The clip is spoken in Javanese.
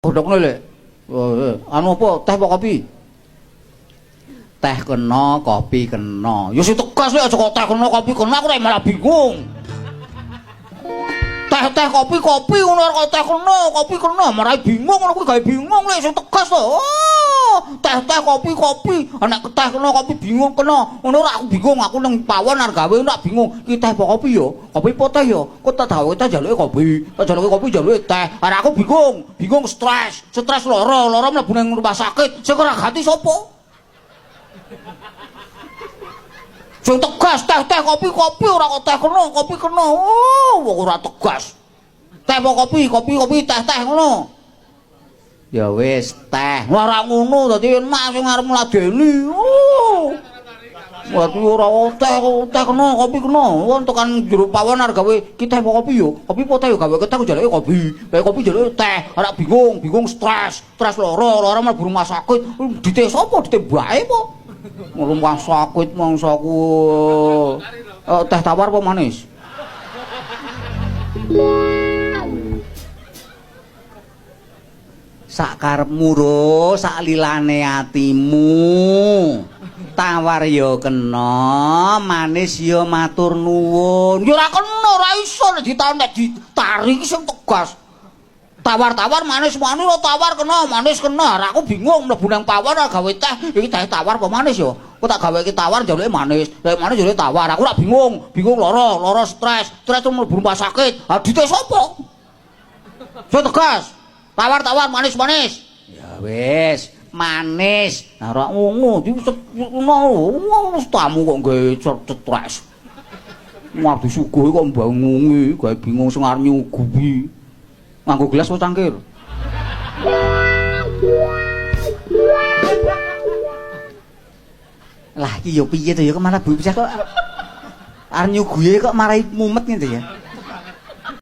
Godhokne lek. Anu apa teh apa kopi? Teh kena, kopi kena. Ya sing tegas lek aja kok teh kena, kopi kena, aku malah bingung. Teh-teh kopi-kopi ngono kok teh kena, kopi kena, marai bingung ngono kuwi gawe bingung lek sing tegas to. Oh, teh-teh kopi-kopi, nek teh kena kopi bingung kena. Ngono ora aku bingung, aku nang pawon arep gawe ora bingung. Iki teh apa kopi ya? Kopi apa teh ya? Kok tak gawe teh jaluke kopi, tak jaluke kopi jaluke teh. Arek aku bingung, bingung stres, stres lara, lara mlebu nang rumah sakit. Sing ora ganti sapa? Sing tegas teh-teh kopi-kopi ora kok teh kena, kopi kena. Oh, wong ora tegas. Teh apa kopi, kopi-kopi teh-teh ngono. Ya wis, teh. Ora ngono dadi emak sing arep ngladeni. Oh. Dadi ora teh, teh kena, kopi kena. Wong tekan jero pawon arep gawe ki teh apa kopi yo? Kopi apa teh yo gawe teh jaluke kopi. Gawe kopi jaluke teh. Ora bingung, bingung stres, stres lara, lara mlebu rumah sakit. Dite sapa? Dite mbake apa? Rumah sakit mangsaku. Teh tawar apa manis? Sak karepmu ro, sak lilane atimu. Tawar ya kena, manis ya matur nuwun. Ya ora kena, ora iso nek ditarik ditarik sing tegas. Tawar-tawar manis-manis tawar kena, manis kena. Aku bingung mlebu nang pawon gawe teh, iki teh tawar apa manis ya? Kok tak gawe iki tawar njaluke manis, lek manis njaluke tawar. Aku ora bingung, bingung lara, lara stres, stres terus mlebu rumah sakit. Ha dite sapa? Sing tegas. Tawar-tawar manis-manis. Ya wis, manis. Nah ora ngono, ngono tamu kok gawe stres. Wah disuguhi kok mbangungi, gawe bingung sing arep nyuguhi. Nganggo gelas apa cangkir? Lah iki ya piye to ya kok malah bocah kok arep nyuguhi kok marai mumet ngene ya.